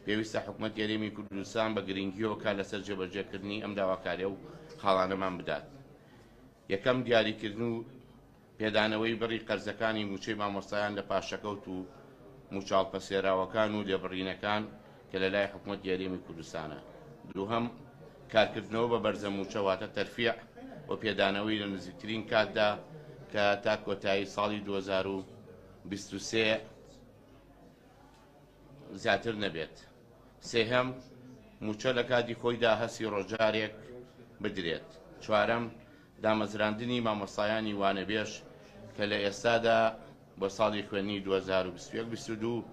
پێویستە حکومەتی هەرێمی کوردستان بە گرنگییەوە کار لەسەر جێبەجێکردنی ئەم داواکاریی و خاڵانەمان بدات. یەکەم، دیاریکردن و پێدانەوەی بڕی قەرزەکانی مووچەی مامۆستایان لە پاشەکەوت و مووچە هەڵپەسێراوەکان و لێبڕینەکان کە لە لای حکومەتی هەرێمی کوردستانە. دووهەم، کارکردنەوە بە بەرزە مووچە واتە تەرفیع و پێدانەوەی لە نزیکترین کاتدا کە تا کۆتایی ساڵی 2023 زیاتر نەبێت. سێهەم، مووچە لە کاتی خۆیدا هەسی ڕۆژجارێک بدرێت. چوارەم، دامەزراندنی مامۆستایانی وانەبێژ کە لە ئێستادا بۆ ساڵی خوێندنی 2021 22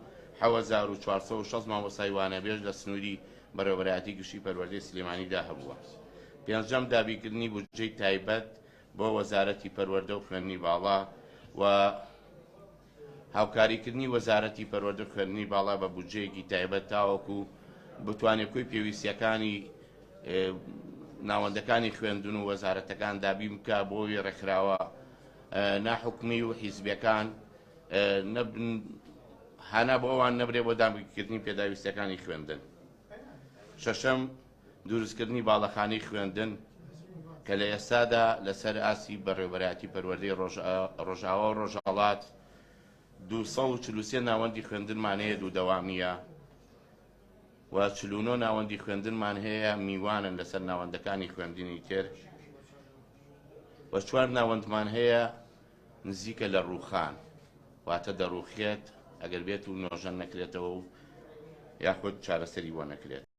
7460 مامۆستای وانەبێژ لە سنووری بەڕێوەبەرایەتی گشتی پەروەردەی سلێمانیدا هەبووە. پێنجەم، دابینکردنی بودجەی تایبەت بۆ وەزارەتی پەروەردە و خوێندنی باڵا و هاوکاریکردنی وەزارەتی پەروەردە و خوێندنی باڵا بە بودجەیەکی تایبەت تاوەکو بتوانێت کۆی پێویستیەکانی ناوەندەکانی خوێندن و وەزارەتەکان دابین بکە بۆی ڕێکخراوە ناحکومی و حیزبەکان نەبن هانا بۆ ئەوان نەبرێ بۆ دابینکردنی پێداویستەکانی خوێندن. شەشەم، دروستکردنی باڵەخانەی خوێندن کە لە ئێستادا لەسەر ئاستی بەڕێوەبەرایەتی پەروەردەی ڕۆژئاوا و ڕۆژهەڵات 243 ناوەندی خوێندنمان هەیە دوو دەوامیە و 49 ناوەندی خوێندنمان هەیە میوانن لەسەر ناوەندەکانی خوێندنی تر و چوار ناوەندمان هەیە نزیکە لە ڕووخان واتە دەڕووخێت ئەگەر بێت و نۆژەن نەکرێتەوە و یاخود چارەسەری بۆ نەکرێت.